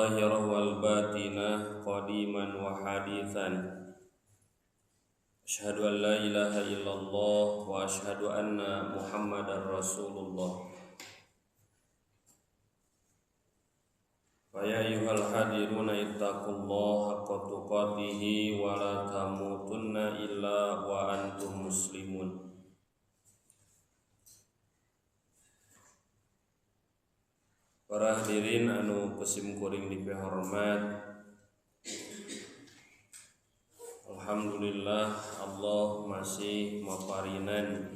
Adh-dhahirah wal batinah qadiman wa hadithan. Asyhadu an la ilaha illallah wa asyhadu anna Muhammadar Rasulullah. Fa ya ayyuhal hadiruna ittaqullaha haqqa tuqatihi wa la tamutunna illa wa antum muslimun. Para hadirin anu kusim kuring dipihormat, alhamdulillah Allah masih maparinan,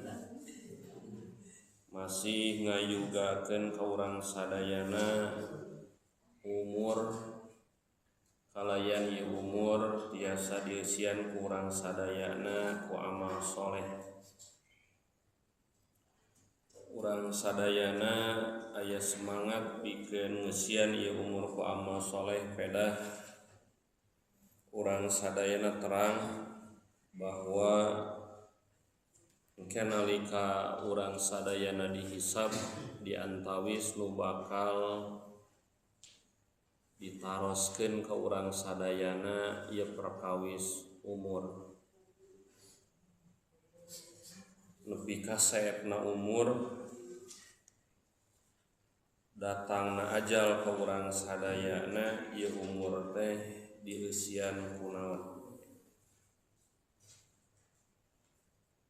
masih ngayugakeun ka urang sadayana umur kalayan ieu umur tiasa dieusian ku urang sadayana ku amal soleh. Urang sadayana aya semangat pikeun ngeusian ieu umur ku amal soleh pedah urang sadayana terang bahwa engke nalika urang sadayana dihisab diantawis nu bakal ditaroskeun ka urang sadayana ieu perkawis umur. Nepi ka saepna umur datangna ajal ka urang sadayana ieu umur teh dieusian kunaon.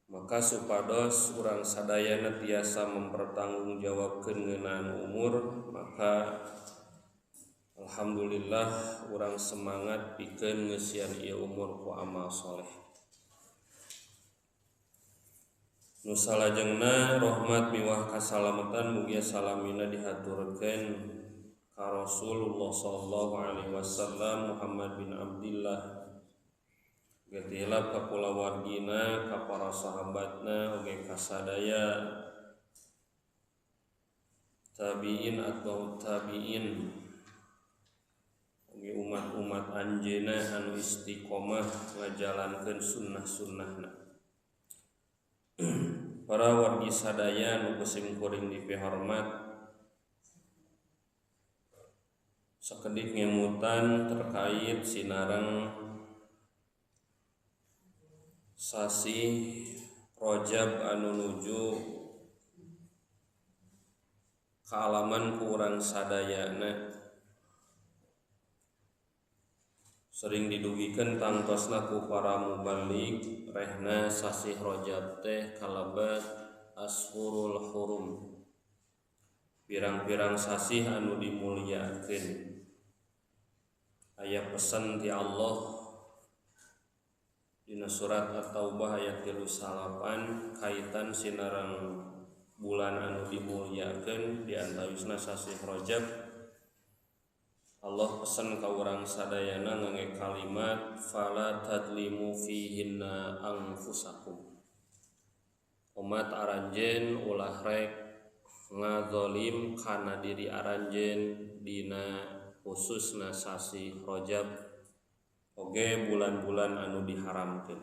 Maka supados urang sadayana tiasa mempertanggungjawabkeun ngeunaan umur, maka alhamdulillah urang semangat pikeun ngeusian ieu umur ku amal soleh. Nu salajengna rahmat miwah kasalamatan mugia salamina dihaturkeun ka Rasulullah sallallahu alaihi wasallam Muhammad bin Abdillah, getilap ka kulawargina, ka para sahabatna, oge ka sadaya tabiin atau tabiin, oge umat-umat anjeunna anu istiqomah ngajalankeun sunnah-sunnahna. Para wargi sadaya nu kusim kuring dipihormat, sakedik ngemutan terkait sinareng sasih Rajab anu nuju kaalaman ku urang sadayana. Sering didugikeun tangtosna ku para mubalig rehna sasih Rajab teh kalebet ashurul hurum, pirang-pirang sasih anu dimuliakeun. Aya pesan ti Allah dina surat At-Taubah ayat 39 kaitan sinareng bulan anu dimuliakeun di antawisna sasih Rajab. Allah pesan ka urang sadayana ngangge kalimat fala tadlimu fihinna anfusakum. Umat aranjeun ulah rek ngazolim kana diri aranjeun dina khususna sasih Rajab oge bulan-bulan anu diharamkeun.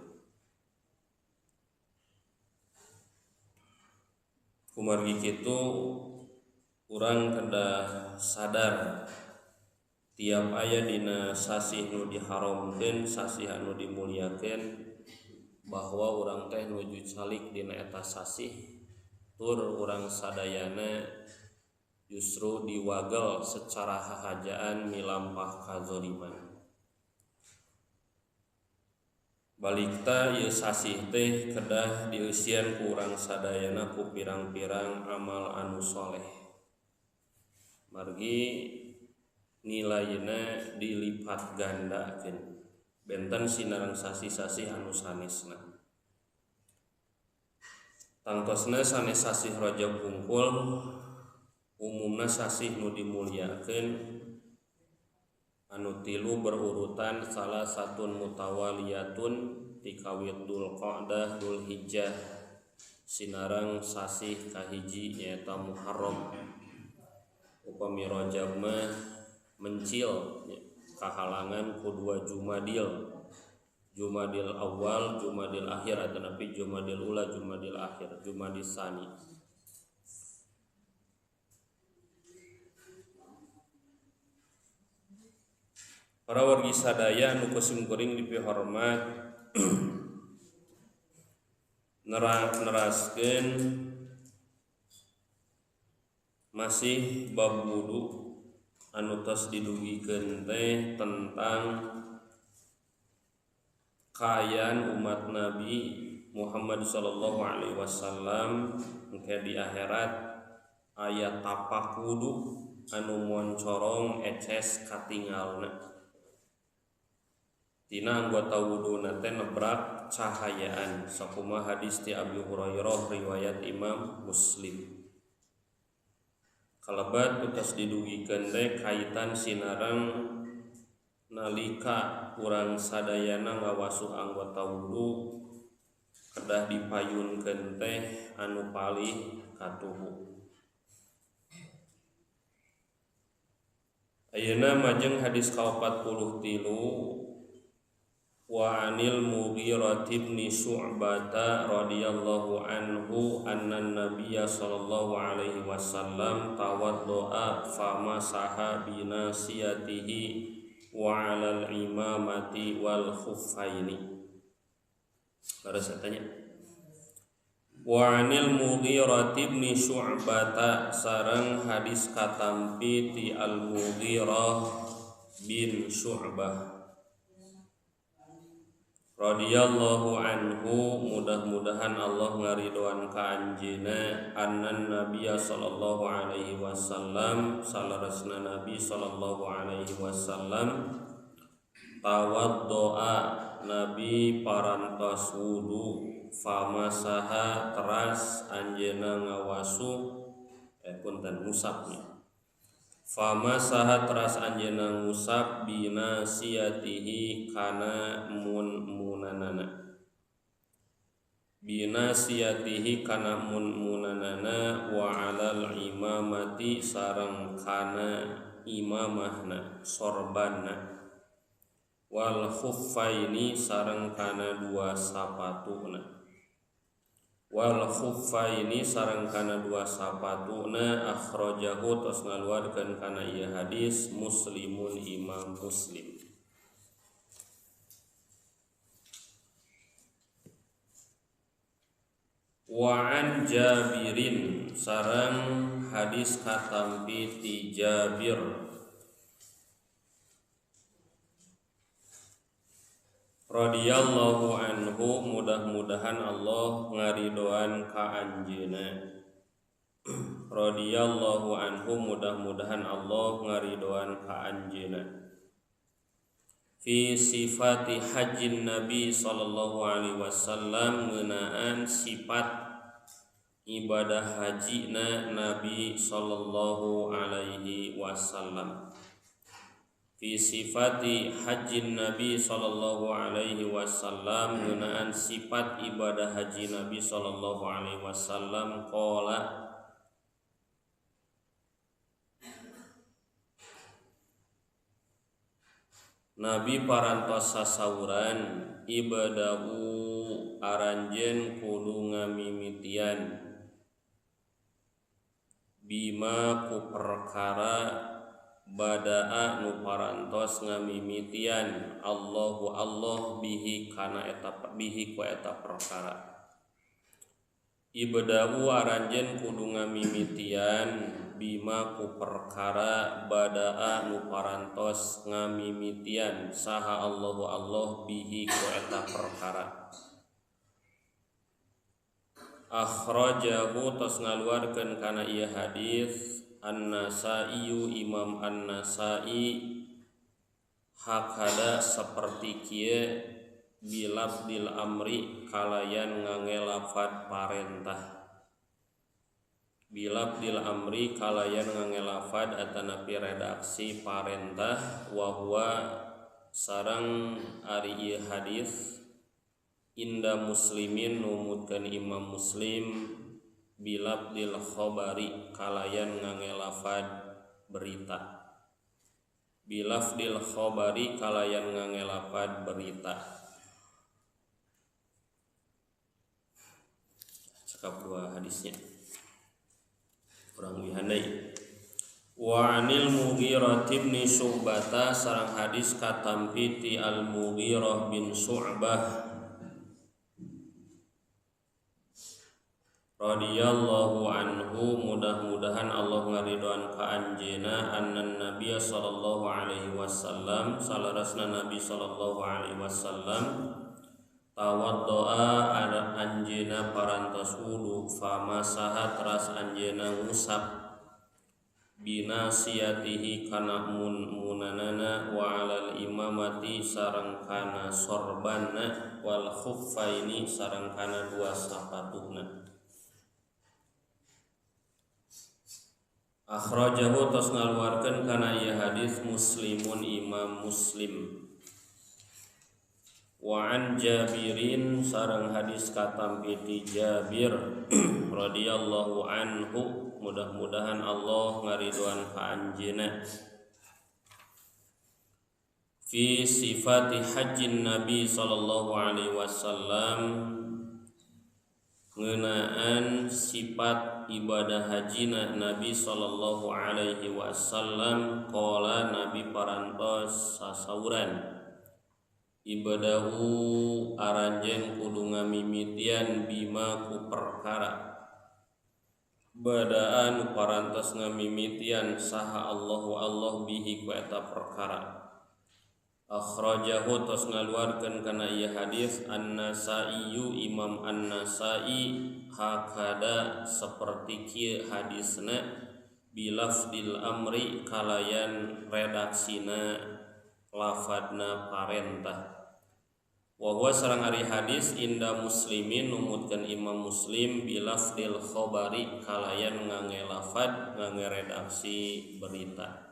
Kumargi kitu urang kedah sadar tiap aya dina sasih nu diharamkeun, sasih anu dimuliakeun, bahwa urang teh nuju calik dina eta sasih, tur urang sadayana justru diwagel secara hahajaan milampah kazoliman. Balikta ieu sasih teh kedah dieusian ku urang sadayana ku pirang-pirang amal anu soleh. Margi nilaina dilipat gandakeun benten sinareng sasih-sasih anu sanesna. Tangtosna sanes sasih Rajab hungkul umumna sasih nu dimuliakeun anu tilu berurutan salah satun mutawaliyatun tikawit Dzulqa'dah Dzulhijjah sinareng sasih kahiji nyaeta Muharram. Upami Rajab mah mencil kahalangan ku dua Jumadil, Jumadil awal, Jumadil akhir, atau napi Jumadil ula, Jumadil akhir, Jumadil sani. Para wargi sadaya anu ku simkuring dipihormat neraskeun masih bab wudu anu tos didugikeun teh tentang kaayaan umat Nabi Muhammad sallallahu alaihi wasallam engke di akhirat aya tapak wudu anu moncorong eces katingalna. Tina anggota wuduna teh nebrak cahayaan sakumaha hadis ti Abi Hurairah riwayat Imam Muslim. Kalebat utas didugikeun teh kaitan sinareng nalika urang sadayana ngawasuh anggota wudu kedah dipayunkeun teh anu palih katuhu. Ayeuna majeng hadis ka-43 wa anil Mughirah bin Syu'bah radhiyallahu anhu anna nabiyya sallallahu alaihi wasallam tawaddoa famasaha binasiyatihi wa 'alal imamati wal khuffaini. Baru saya tanya. Wa anil Mughirah bin Syu'bah sareng hadis katampi ti Al Mughirah bin Syu'bah radhiyallahu anhu, mudah-mudahan Allah ngaridoan ka anjeunna annan nabiyya sallallahu alaihi wasallam salaresna nabi sallallahu alaihi wasallam tawaddoa nabi parantos wudu famasaha teras anjeunna ngawasuh punten ngusapnya famasaha teras anjeunna ngusap binasiyatihi kana mun-munanana binasiyatihi kana mun-munanana wa 'alal imamati sareng kana imamahna sorbanna wal khuffaini sareng kana dua sapatuna wal khuffaini sareng kana dua sapatuna akhrajahu tos ngaluarkeun kana ieu hadis Muslimun Imam Muslim. Wa an Jabirin sareng hadis katampi ti Jabir radhiyallahu anhu, mudah-mudahan Allah ngaridoan ka anjeunna. Radhiyallahu anhu, mudah-mudahan Allah ngaridoan ka anjeunna. Fi sifati hajjin Nabi sallallahu alaihi wasallam ngeunaan sifat ibadah hajina Nabi sallallahu alaihi wasallam. Fi sifati hajjin Nabi sallallahu alaihi wasallam ngeunaan sifat ibadah haji Nabi sallallahu alaihi wasallam qala Nabi parantos sasauran ibadau aranjeun kudu ngamimitian bima ku perkara badaa nu parantos ngamimitian Allahu Allah bihi kana eta bihi ku eta perkara. Ibadau aranjeun kudu ngamimitian bima ku perkara badaa nu parantos ngamimitian saha Allahu Allah bihi ku eta perkara. Akhrajahu tos ngaluarkeun kana ieu hadis An-Nasa'i Imam An-Nasa'i hakada saperti kieu bilafdil amri kalayan ngange lafad parentah. Bilafdil amri kalayan ngange lafad atanapi redaksi parentah wa huwa sareng ari ieu hadis inda muslimin numutkeun Imam Muslim bilafdil khabari kalayan ngange lafad berita. Bilafdil khabari kalayan ngange lafad berita. Cekap dua hadisnya. Kurang wihandai. Wa 'anil Mughirah bin Syu'bah sareng hadis katampi ti Al Mughirah bin Syu'bah radhiyallahu anhu, mudah-mudahan Allah ngaridoan ka anjeunna, annan Nabiy sallallahu alaihi wasallam salarasna Nabi sallallahu alaihi wasallam tawaddoa anjeunna parantos wudu famasaha teras anjeunna ngusap binasiyatihi kana mun-munanana wa alal imamati sareng kana sorbanna wal khuffaini sareng kana dua sapatuna. Akhrajahu tos ngaluarkeun kana ieu hadis Muslimun Imam Muslim. Wa an Jabirin sareng hadis katampi ti Jabir radhiyallahu anhu, mudah-mudahan Allah ngaridoan ka anjeunna. Fi sifati hajjin Nabi sallallahu alaihi wasallam, ngeunaan sifat ibadah hajina Nabi sallallahu alaihi wasallam, qala Nabi parantos sasauran ibadahu aranjeun kudu ngamimitian bima ku perkara badaan parantos ngamimitian saha Allahu Allah bihi ku eta perkara. Akhrajahu tos ngaluarkeun kana ieu hadis An-Nasa'i Imam An-Nasa'i hakada saperti kieu hadisna bilafdil amri kalayan redaksina lafadna parentah. Wa huwa sareng ari hadis inda muslimin numutkeun Imam Muslim bilafdil khabari kalayan ngange lafad ngange redaksi berita.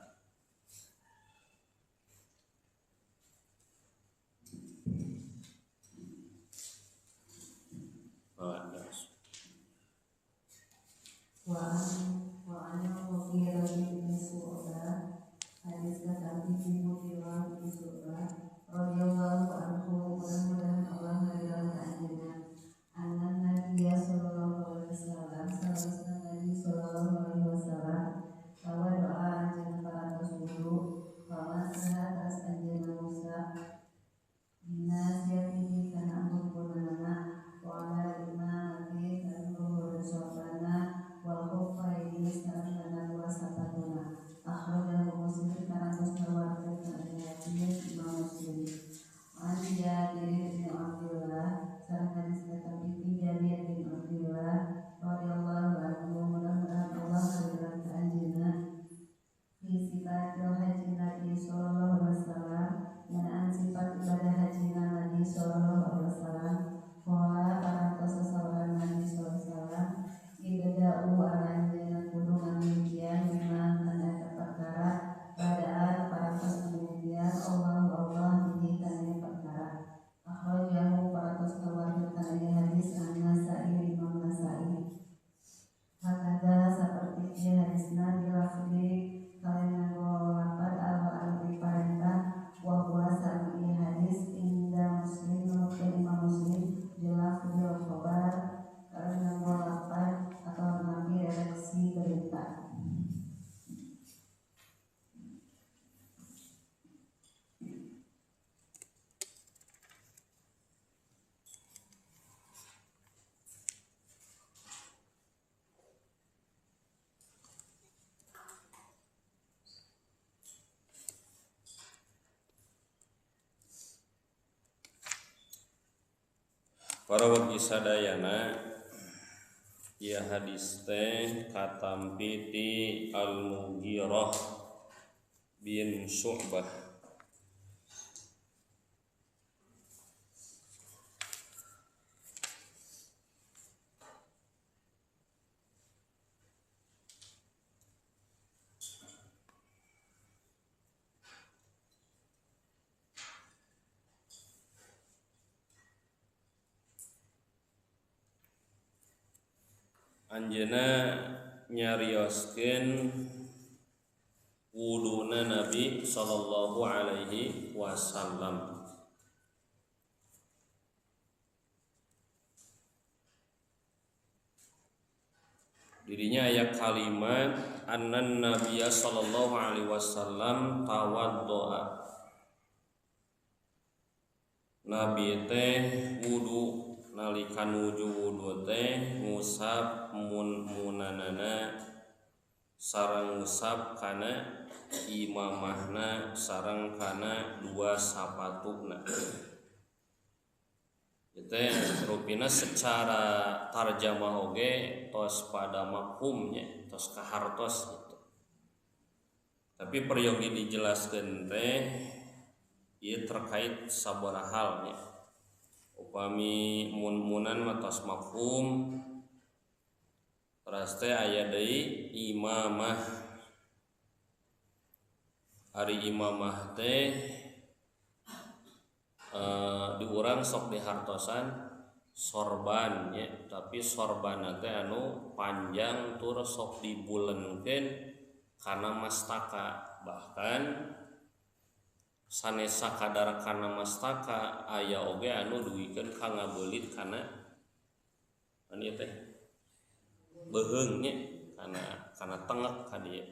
Wa an Mughirah bin Syu'bah hadis katampi ti Mughirah bin Syu'bah radhiyallahu anhu, mudah-mudahan Allah ngaridhoan ka anjeunna, anna Nabiy sallallahu alaihi wasallam salasna Nabi sallallahu alaihi wasallam tawaddoa anjeunna parantos wudu famasaha tas anjeunna ngusap binasiyatihi kana ambun-ambunanana wa ala imamati kana luhur sorbanna wal khuffaini sareng kana dua sapatuna. Akhrajahu Muslim parantos ngaluarkeun kana hadis Imam Muslim. An Jabir bin Abdullah sareng hadis katampi ti Jabir bin Abdullah radhiyallahu anhu, mudah-mudahan Allah ngaridhoan ka anjeunna, fi sifatil haji Nabi sallallahu alaihi wasallam ngeunaan sifat ibadah haji Nabi sallallahu alaihi wasallam, qala parantos sasauran Nabi sallallahu alaihi wasallam ibada'u aranjeunna kudu ngamimitian bima kana eta perkara badaan parantos ngamimitian Allahu Allah bihi kana perkara. Akhrajahu parantos ngaluarkeun kana ieu hadis An-Nasa'i Imam Nasa'i. Hakada saperti ieu hadisna bilafdi kalayan nganggo lafad al-amri parentah wa huwa sareng ieu hadis inda Muslim numutkeun Imam Muslim bilafdil khabar kalayan nganggo lafad atau nabi redaksi berita. Para wargi sadayana, ieu hadis teh katampi ti Al-Mughirah bin Syu'bah. Anjeunna nyarioskeun wuduna Nabi sallallahu alaihi wasallam. Dirinya aya kalimat annan nabiyya sallallahu alaihi wasallam tawaddoa. Nabi teh wudu nalika nuju wudu teh ngusap mun-munanana sareng ngusap kana imamahna sareng kana dua sapatuna. Itu rupina secara tarjamah oge tos pada mafhumnya tos kahartos gitu. Tapi peryogi dijelaskeun teh ieu terkait sabaraha halnya. Upami mun-munan mah tos mafhum teras teh aya deui imamah. Ari imamah teh diurang sok dihartosan sorban ya, tapi sorban teh anu panjang tur sok dibulenkeun kana mastaka, bahkan sanes sakadar kana mastaka aya oge anu duwikeun ka ngabeulit kana anu ieu teh beuheung nya kana tengek ka dieu.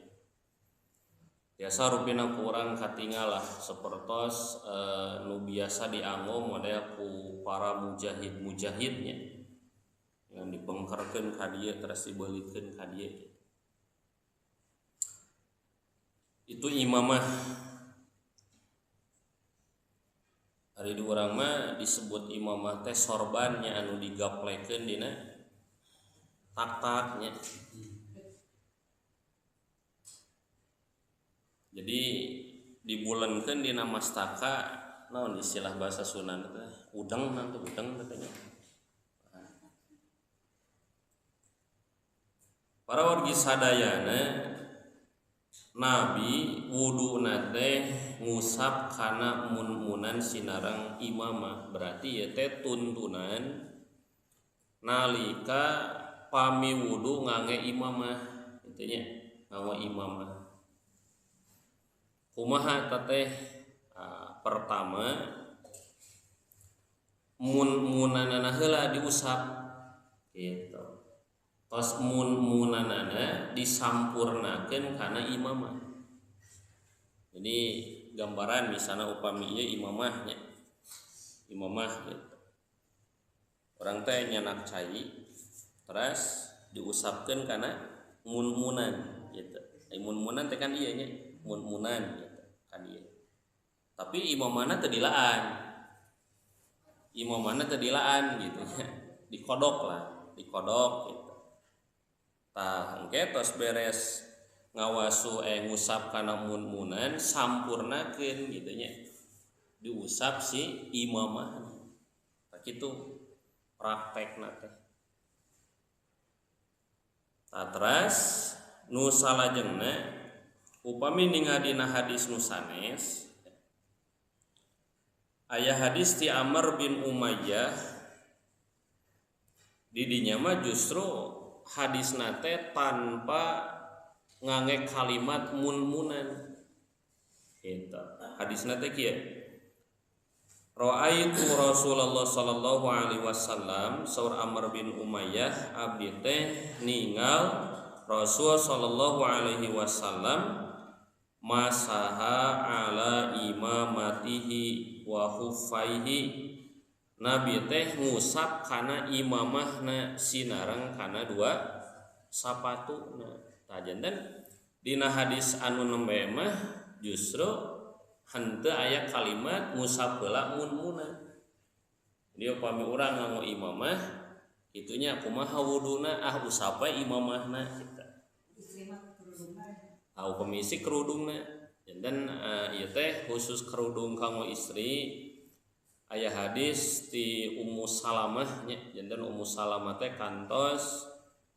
Biasa rupina kurang katingalah sepertos nu biasa dianggo model ku para mujahid-mujahidnya yang dipengkerkeun ka dieu terus dibeulikeun ka dieu. Itu imamah. Ari di urang mah disebut imamah teh sorbannya anu digaplekeun dina tak-taknya. Jadi dibulankeun dina mastaka naon istilah bahasa Sunda teh udang nanti udang katanya. Para wargi sadayana Nabi wuduna teh ngusap kana mun-munan sinareng imamah, berarti ieu teh tuntunan nalika pami wudu ngange imamah kitu nya, nganggo imamah. Kumaha teteh? Pertama mun-munanana heula diusap gitu. Tos mun-munanana disampurnakeun kana imamah. Jadi gambaran misalnya upami ieu imamahnya. Imamah gitu. Urang teh nyanak cai terus diusapkeun kana mun-munan gitu. Mun-munan teh kan ieu nya, mun-munan gitu kan ieu. Tapi imamana teu dilaan. Imamana teu dilaan gitu nya. Dikodok lah, dikodok gitu. Tah engke tos beres ngawasu ngusap kana mun-munan sampurnakeun gitu nya. Diusap si imamahna. Tah kitu praktekna teh. Tah teras nu salajengna upami ningali dina hadis nu sanes aya hadis ti Amr bin Umayyah di dinya mah justru hadisna teh tanpa ngange kalimat mun-munan gitu. Hadisna teh kieu. Ra'aitu Rasulullah sallallahu alaihi wasallam saur Amr bin Umayyah abdi teh ningal Rasul sallallahu alaihi wasallam masaha ala imamatihi wa khuffaihi. Nabi teh ngusap kana imamahna sinareng kana dua sapatuna. Tah janten dina hadis anu nembe mah justru henteu aya kalimat ngusap heula mun-munan. Jadi upami urang nganggo imamah itunya kumaha wuduna ah usap we imamahna kitu. Ah upami istri kerudungna. Janten ieu teh khusus kerudung kanggo istri. Aya hadis ti Ummu Salamah nya, janten Ummu Salamah teh kantos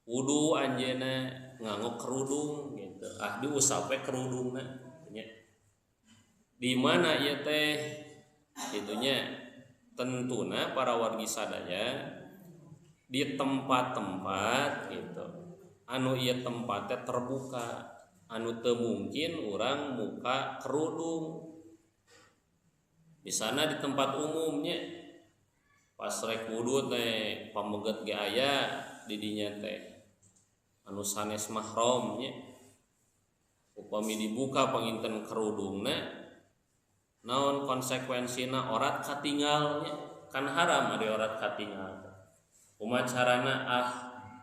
wudu anjeunna nganggo kerudung gitu. Ah diusap we kerudungna nya. Di mana ieu teh kitunya tentuna para wargi sadaya di tempat-tempat gitu anu ieu tempatnya terbuka anu teu mungkin urang muka kerudung. Di sana di tempat umumnya pas rek wudu teh pameget ge aya di dinya teh. Anu sanes mahram nya. Upami dibuka panginten kerudungna naon konsekuensina orat katinggal nya, kan haram ari orat katinggal. Kumaha carana ah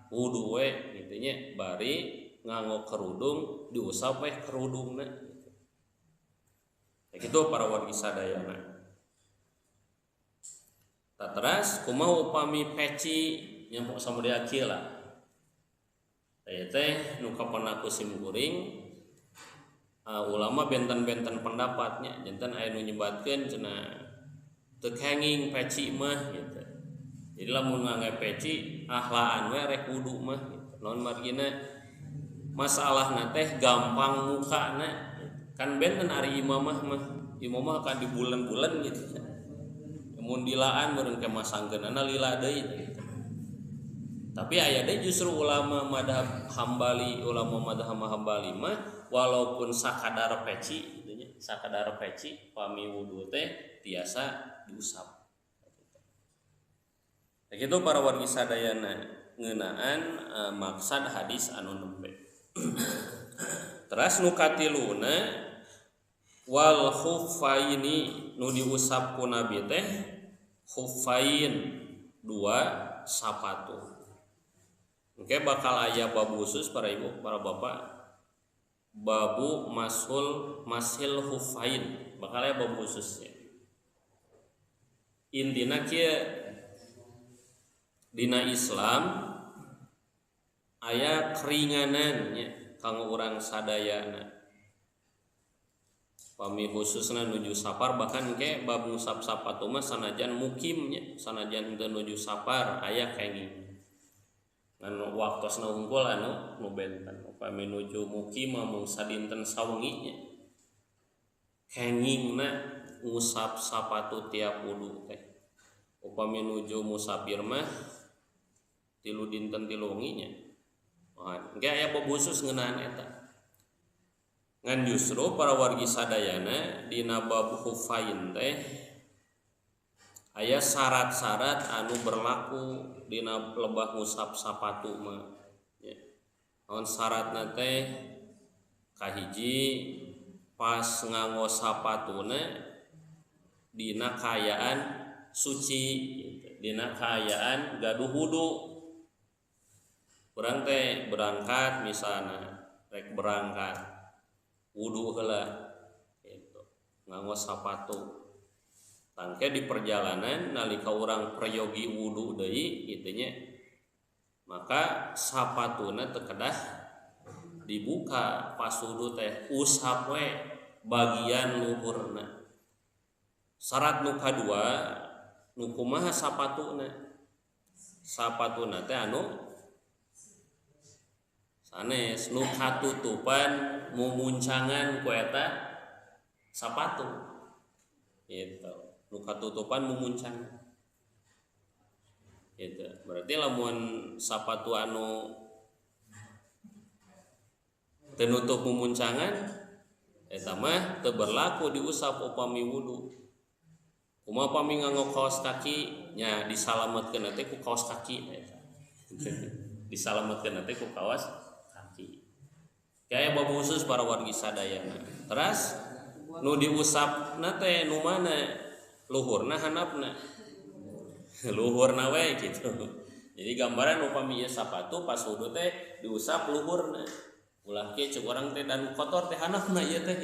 wudu we kitu nya bari nganggo kerudung diusap we kerudungna gitu. Kitu para wargi sadayana. Teras kumaha upami peci nyampok samudia kieu lah. Aya teh nu kapenaku sim kuring ulama benten-benten pendapatnya janten aya nu nyebatkeun cenah teu kenging peci mah gitu. Jadi lamun ngangge peci ahlaan we rek wudu mah gitu. Naon margina masalahna teh gampang mukana gitu. Kan benten ari imamah mah imamah kan di bulan-bulan gitu. Mun dilaan meureun ke masangkeunana lila deui gitu. Tapi aya deui justru ulama madhab Hambali, ulama madhab Hambali mah walaupun sakadar peci gitu nya, sakadar peci pami wudu teh tiasa diusap. Kitu para wargi sadayana ngeunaan maksad hadis anu nembe. Teras nu katiluna wal khuffaini nu diusap ku Nabi teh khuffain dua sapatu. Oke, bakal aya bab khusus para ibu, para bapak, babu masul masil khuffain, bakal aya bab khususnya. Intina kieu dina Islam aya keringanan nya kanggo urang sadayana. Pami khususna nuju safar bahkan ke bab ngusap sapatu mah sanajan mukim nya, sanajan teu nuju safar aya kenging. Ngan waktosna hungkul anu nu benten. Upami nuju mukim mah mung sadinten sawengi nya. Kengingna ngusap sapatu tiap wudu teh. Upami nuju musafir mah tilu dinten tilu wengi nya. Engke aya bab khusus ngeunaan eta. Ngan justru para wargi sadayana dina bab khuffain teh aya syarat-syarat anu berlaku dina lebah ngusap sapatu mah nya. Naon syaratna teh kahiji pas nganggo sapatuna dina kaayaan suci gitu. Dina kaayaan gaduh wudu. Urang teh berangkat misalna rek berangkat wudu heula gitu nganggo sapatu tangke di perjalanan nalika urang peryogi wudu deui kitu nya maka sapatuna teu kedah dibuka pas wudu teh usap we bagian luhurna. Syarat nu kadua nu kumaha sapatuna, sapatuna teh anu sanes nu katutupan mumuncangan ku eta sapatu gitu, nu katutupan mumuncangan gitu. Berarti lamun sapatu anu teu nutup mumuncangan eta mah teu berlaku diusap upami wudu. Kumaha upami nganggo kaos kaki nya disalametkeun teh ku kaos kaki eta. Disalametkeun teh ku kaos kaki. Kayak bab khusus para wargi sadayana. Teras nu diusapna teh nu mana? Luhurna handapna. Luhurna we gitu. Jadi gambaran upami ieu sapatu pas wudu teh diusap luhurna. Ulah kieu ceuk urang teh dan kotor teh handapna ieu teh.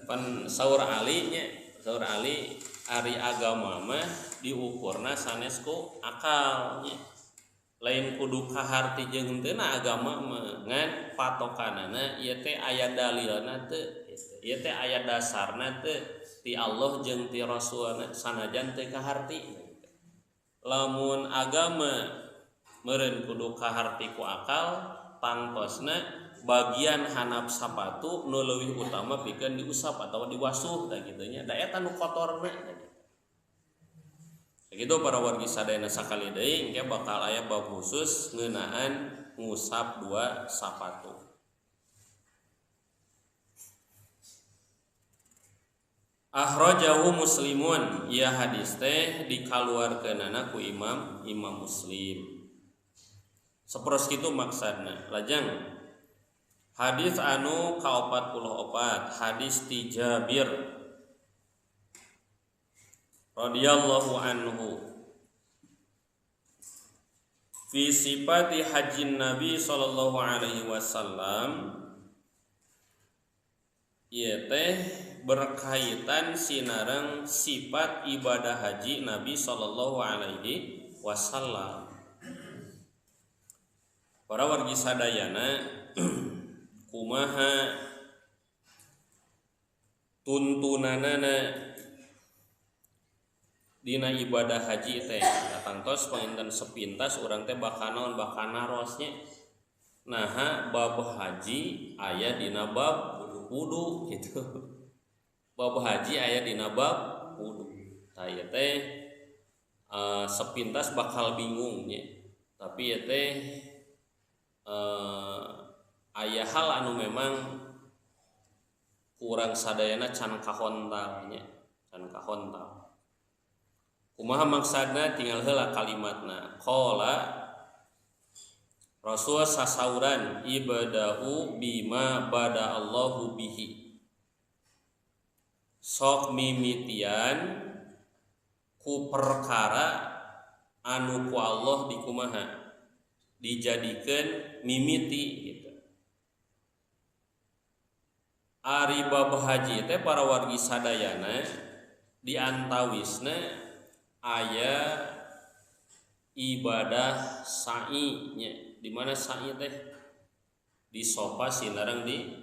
Pan saur Ali nya, saur Ali ari agama mah diukurna sanes ku akal nya. Lain kudu kaharti jeung henteu agama mah ngan patokanana ieu teh aya dalilna teu, ieu teh aya dasarna teu ti Allah jeung ti Rasulna sanajan teu kaharti. Lamun agama meureun kudu kaharti ku akal tangtosna bagian hanap sapatu nu leuwih utama pikeun diusap atawa diwasuh tah kitu nya da eta nu kotorna. Begitu para wargi sadayana sakali deui engke bakal aya bab khusus ngeunaan ngusap dua sapatu. Akhrajahu Muslimun, ieu hadis teh dikaluarkeunana ku Imam Muslim. Saperos kitu maksudna. Lajeng hadis anu ka-44 hadis ti Jabir radhiyallahu anhu fi sifati hajjin Nabi sallallahu alaihi wasallam ieu teh berkaitan sinareng sifat ibadah haji Nabi sallallahu alaihi wasallam. Para wargi sadayana kumaha tuntunanana dina ibadah haji teh tangtos panginten sepintas urang teh bakal naon bakal narosnya. Naha bab haji aya dina bab wudu gitu. Bab haji aya dina bab wudu. Tah ieu teh sepintas bakal bingung nya. Tapi ieu teh aya hal anu memang kurang sadayana can kahontal nya, can kahontal. Kumaha maksudna tinggal heula kalimatna. Qala Rasul sasauran ibada'u bima bada Allahu bihi. Sok mimitian ku perkara anu ku Allah dikumaha dijadikeun mimiti gitu. Ari bab haji teh para wargi sadayana di antawisna aya ibadah sa'i nya. Di mana sa'i teh di Sofa sinareng di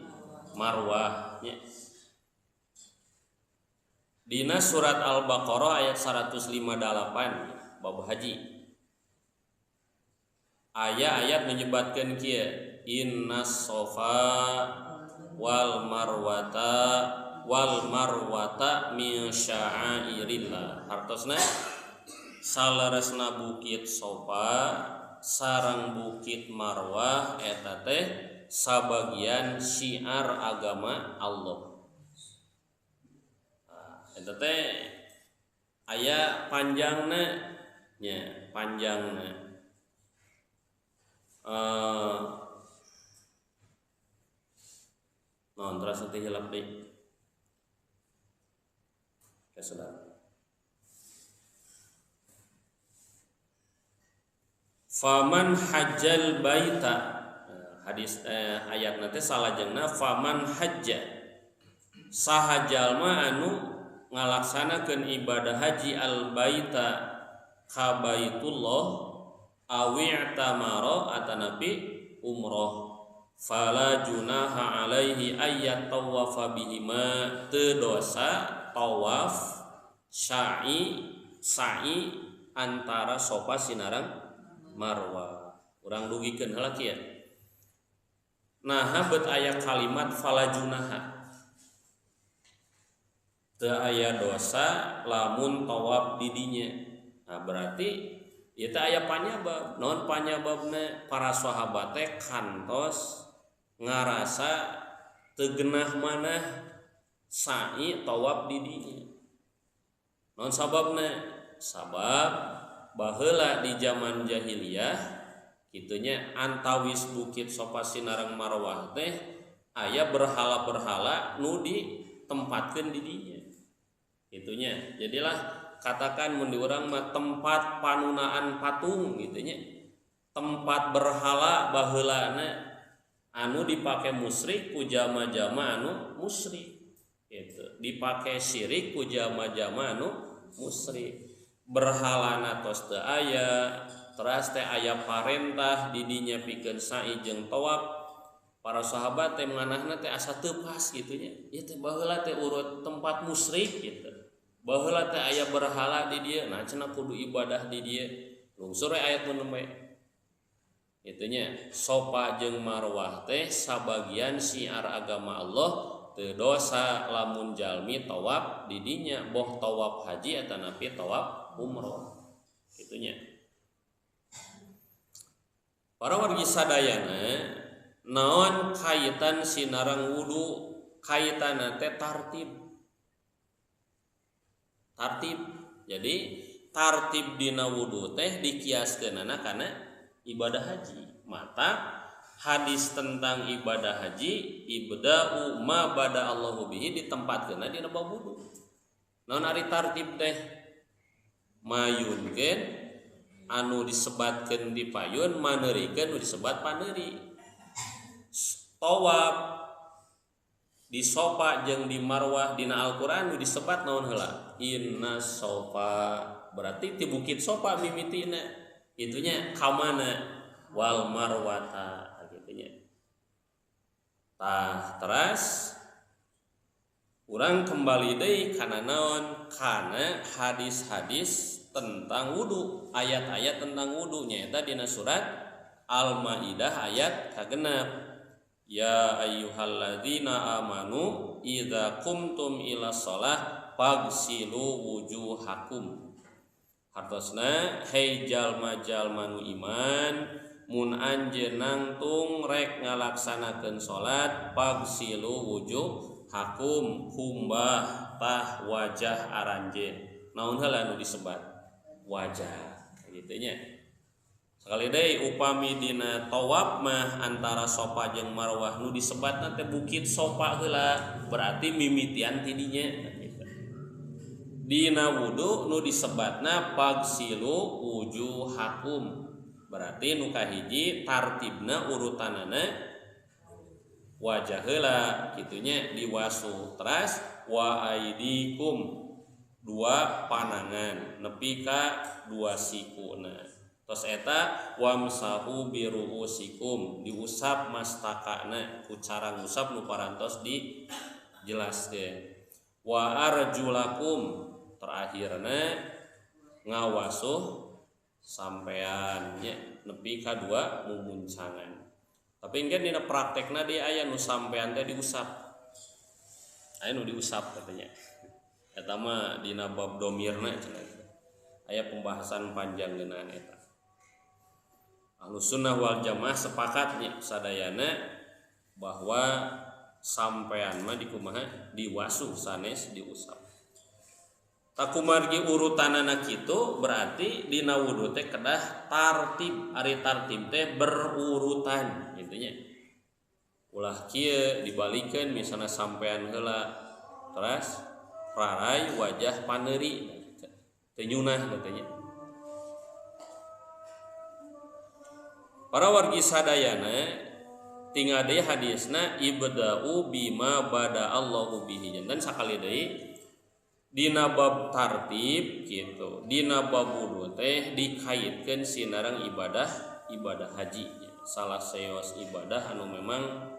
Marwah nya. Dina surat Al-Baqarah ayat 158 bab haji. Aya ayat menyebatkeun kieu, innas sofa wal marwata min sya'airillah. Hartosna saleresna bukit Sofa sareng bukit Marwah eta teh sabagian syiar agama Allah. Eta teh aya panjangna nya, panjangna. Non terus nanti hilap deh. Ya sudah. Faman hajjal baita, hadis ayat nanti salajengna faman hajja saha jalma anu ngalaksanakeun ibadah haji al baita ka baitullah awi'tamara atanapi umroh fala junaha alaihi ayyat tawafa bihima teu dosa tawaf sa'i sa'i antara Sofa sinareng Marwah. Urang dugikeun heula kieu. Naha bet aya kalimat fala junaha. Teu aya dosa lamun tawaf di dinya. Nah berarti ieu teh aya panyabab. Naon panyababna? Para sahabat teh kantos ngarasa teu genah manah sa'i tawaf di dinya. Naon sababna? Sabab baheula di zaman jahiliyah kitunya antawis bukit Sofa sinareng Marwah teh aya berhala-berhala nu ditempatkeun di dinya. Kitunya. Jadilah katakan mun di urang mah tempat panunaan patung gitunya. Tempat berhala baheulana anu dipake musyrik ku jama-jama anu musyrik gitu. Dipake syirik ku jama-jama anu musyrik. Berhalana tos teu aya, teras teh aya parentah di dinya pikeun sa'i jeung tawaf. Para sahabat teh manahna teh asa teu pas kitu nya. Ieu teh baheula teh urut tempat musyrik gitu. Baheula teh aya berhala di dieu, nah cenah kudu ibadah di dieu. Lungsur we ayat nu nembe. Kitu nya, Sofa jeung Marwah teh sabagian syiar agama Allah, teu dosa lamun jalmi tawaf di dinya, boh tawaf haji atanapi tawaf umroh. Kitunya. Para wargi sadayana naon kaitan sinareng wudu, kaitanna teh tartib. Tartib. Jadi tartib dina wudu teh dikiaskeunana kana ibadah haji. Mata hadis tentang ibadah haji ibda'u ma bada Allahu bihi ditempatkeunna dina bab wudu. Naon ari tartib teh? Mayunkeun anu disebatkeun di payun, maneurikeun nu disebat paneuri. Tawaf di sofa jeung di marwah dina Al-Qur'an nu disebat naon heula? Inna sofa. Berarti ti bukit sofa mimitina. Itunya ka mana? Wal marwata gitunya. Tah teras urang kembali deui kana naon? Kana hadis-hadis tentang wudu, ayat-ayat tentang wudu nyaeta dina surat Al-Maidah ayat kagenep. Ya ayyuhalladzina amanu idza qumtum ila shalah fagsilu wujuhakum. Hartosna hei jalma-jalma nu iman mun anjeun nangtung rek ngalaksanakeun salat fagsilu wujuhakum, kumbah tah wajah aranjeun. Naon heula nu disebat? Wajah kitu nya. Sekali deui upami dina tawaf mah antara Sofa jeung Marwah nu disebatna teh bukit Sofa heula, berarti mimitian ti dinya gitu. Dina wudu nu disebatna fagsilu wujuhakum, berarti nu kahiji tartibna urutanana wajah heula kitunya diwasuh, teras wa aidikum dua panangan nepi ka dua sikuna. Tos eta wamsahu biruusikum diusap mastakana ku cara ngusap nu parantos dijelaskeun. Wa arjulakum terakhirna ngawasuh sampean nya nepi ka dua mumuncangan. Tapi engke dina praktekna dia aya nu sampean teh diusap. Aya nu diusap katanya. Eta mah dina bab domirna cenah. Aya pembahasan panjang ngeunaan eta. Ahlus sunnah wal jamaah sepakatnya sadayana bahwa sampean mah dikumaha diwasuh sanes diusap. Takumargi urutanana kitu berarti dina wudu teh kedah tartib, ari tartib teh berurutan gitu nya. Ulah kieu dibalikeun misalna sampean heula teras rarai wajah paneuri teu nyunah katanya. Para wargi sadayana tinggal deui hadisna ibda'u bima bada Allahu bihi. Janten sakali deui dina bab tartib gitu, dina bab wudu teh dikaitkeun sinareng ibadah ibadah haji. Salah seos ibadah anu memang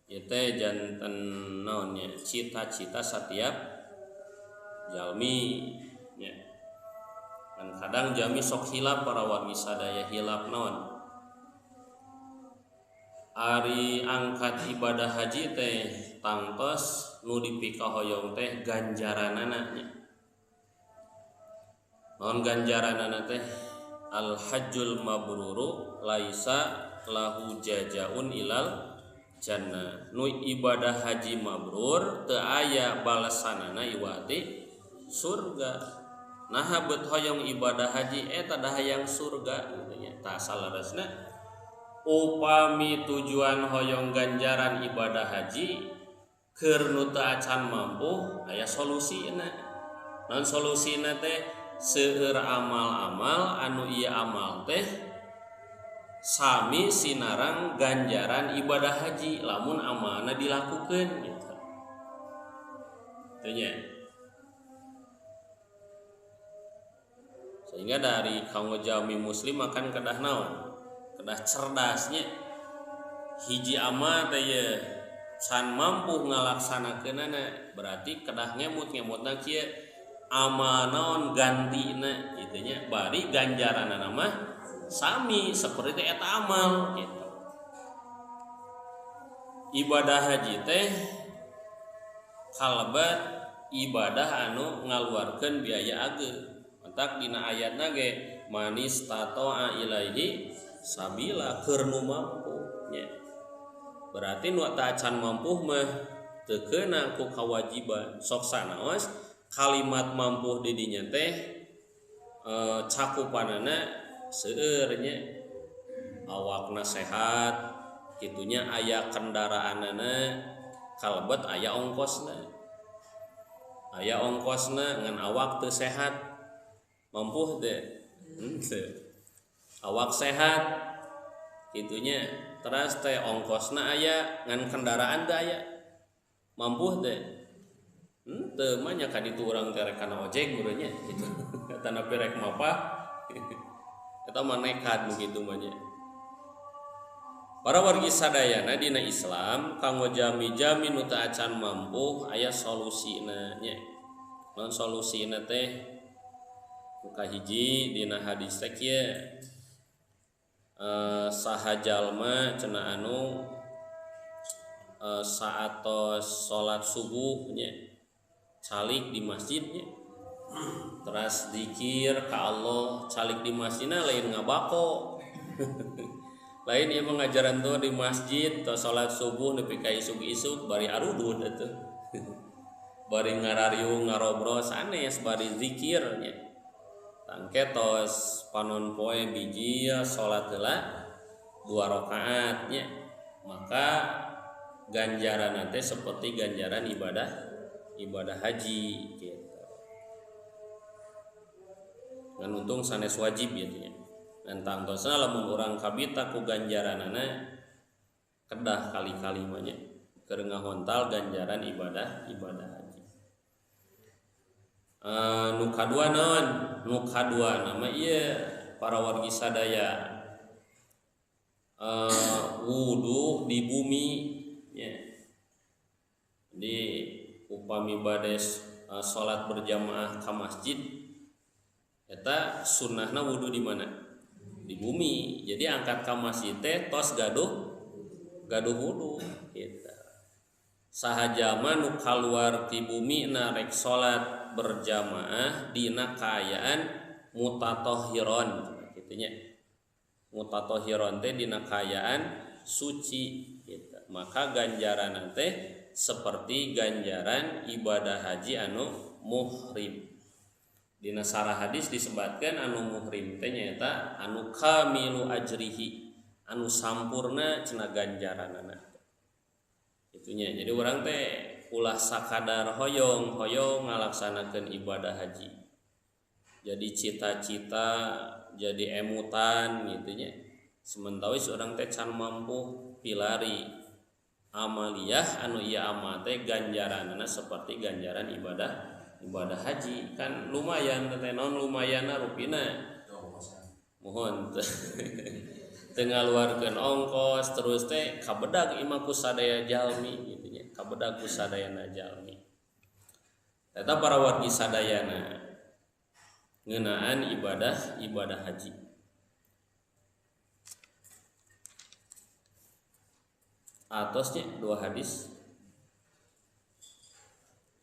ieu teh janten naonnya cita-cita setiap jalmi nya. Dan kadang jami sok hilap para wargi sadaya hilap naon ari angkat ibadah haji teh tangtos nu dipikahoyong teh ganjaranana nya. Naon ganjaranana teh? Al hajjul mabruru laisa lahu jajaun ilal jannah. Nu ibadah haji mabrur teu aya balasanana iwati surga. Nah bet hoyong ibadah haji eta dah hayang surga gitu nya. Tah salaresna upami tujuan hoyong ganjaran ibadah haji keur nu teu acan mampu aya solusina. Naon solusina teh? Seueur amal-amal anu ieu amal teh sami sinarang ganjaran ibadah haji lamun amalna dilakukeun gitu. Teu nya. Sehingga dari kanggo jalmi muslim akan kedah naon? Kedah cerdasnya. Hiji amal teh ye can mampu ngalaksanakeunana berarti kedah ngemut-ngemutna kieu amal naon gantina kitu nya bari ganjaranana mah sami seperti eta amal gitu. Ibadah haji teh kalebet ibadah anu ngaluarkeun biaya ageng. Tak dina ayatna ge manis tatoa ilaihi sabila keur nu mampu nya. Berarti nu teu acan mampu mah teu keuna ku kawajiban. Sok sanaos kalimat mampu di dinya teh cakupanana seueur nya. Awakna sehat kitunya aya kendaraanana kalebet aya ongkosna. Aya ongkosna ngan awak teu sehat mampu teu? Henteu. Awak sehat kitunya teras teh ongkosna aya ngan kendaraan teu aya mampu teu? Henteu mah nya ka ditu urang teh rek kana ojek meureun nya kitu. Tanapi rek mapah eta mah nekat nu kitu mah nya. Para wargi sadayana dina Islam kanggo jami-jami nu teu acan mampu aya solusina nya. Naon solusina teh? Nu kahiji dina hadis teh kieu. Saha jalma cenah anu saatos salat subuh nya calik di masjid nya. Teras zikir ka Allah calik di masjidna lain ngabako. Lain ieu mah ngajaran tuh di masjid atau salat subuh nepi ka isuk-isuk bari arudud atuh. Bari ngarariung ngarobro sanes bari zikir nya. Tangke tos panon poe bijil salat heula 2 rakaat nya. Maka ganjaran teh seperti ganjaran ibadah haji gitu. Ngan untung sanes wajib ya nya. Dan tangtosna lamun urang kabita ku ganjaranana kedah kali-kali mah nya keur ngahontal ganjaran ibadah haji. Nu kadua naon? Nu kadua nama ieu para wargi sadaya. Wudu di bumi nya. Di upami bade salat berjamaah ka masjid eta sunnahna wudu di mana? Di bumi. Jadi angkat ka masjid teh tos gaduh wudu gitu. Saha jalma nu kaluar ti bumi na rek salat berjamaah dina kaayaan mutatohiron kitu nya. Mutatohiron teh dina kaayaan suci gitu. Maka ganjaran teh seperti ganjaran ibadah haji anu muhrim. Dina sarah hadis disebutkan anu muhrim teh nyaeta anu kamilu ajrihi, anu sampurna cenah ganjaranana. Itunya. Jadi urang teh ulah sakadar hoyong ngalaksanakeun ibadah haji. Jadi cita-cita, jadi emutan gitu nya. Sementawis urang teh can mampu pilari amaliyah anu ieu amal teh ganjaranana seperti ganjaran ibadah haji kan lumayan teh naon lumayanna rupina mohon teu ngaluarkeun ongkos terus teh kabedag imah ku sadaya jalmi kitu nya kabedag ku sadayana jalmi eta para wargi sadayana ngeunaan ibadah haji. Atosnya dua hadis.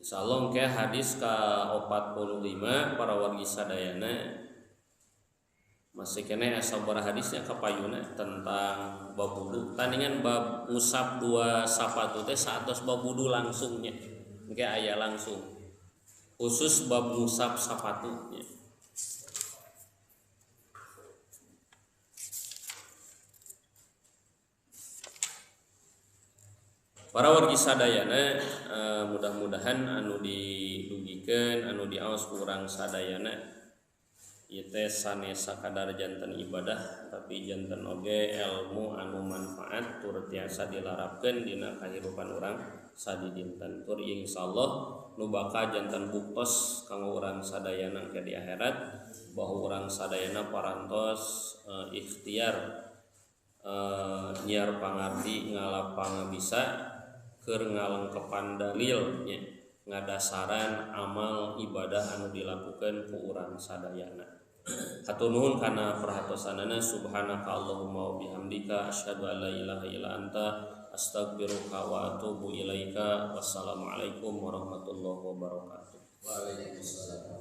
Insyaallah ke hadis ka 45 para wargi sadayana masih kene asa sabaraha hadisnya ka payuna tentang bab wudu. Tandingan bab ngusap dua sapatu teh saatos bab wudu langsungnya. Engke aya langsung. Khusus bab ngusap sapatu nya. Para wargi sadayana mudah-mudahan anu didugikeun anu diaos ku urang sadayana ieu teh sanes sakadar janten ibadah tapi janten oge ilmu anu manfaat tur tiasa dilarapkeun dina kahirupan urang sadidinten tur insyaallah nu bakal janten buktos kanggo urang sadayana ke di akhirat bahwa urang sadayana parantos ikhtiar nyiar pangarti ngalapang bisa keur ngalengkepan dalil nya ngadasaran amal ibadah anu dilakukan ku urang sadayana. Hatur nuhun kana perhatosanana. Subhanaka Allahumma wa bihamdika asyhadu an la ilaha illa anta astaghfiruka wa atubu ilaika. Wassalamualaikum warahmatullahi wabarakatuh. Waalaikumsalam.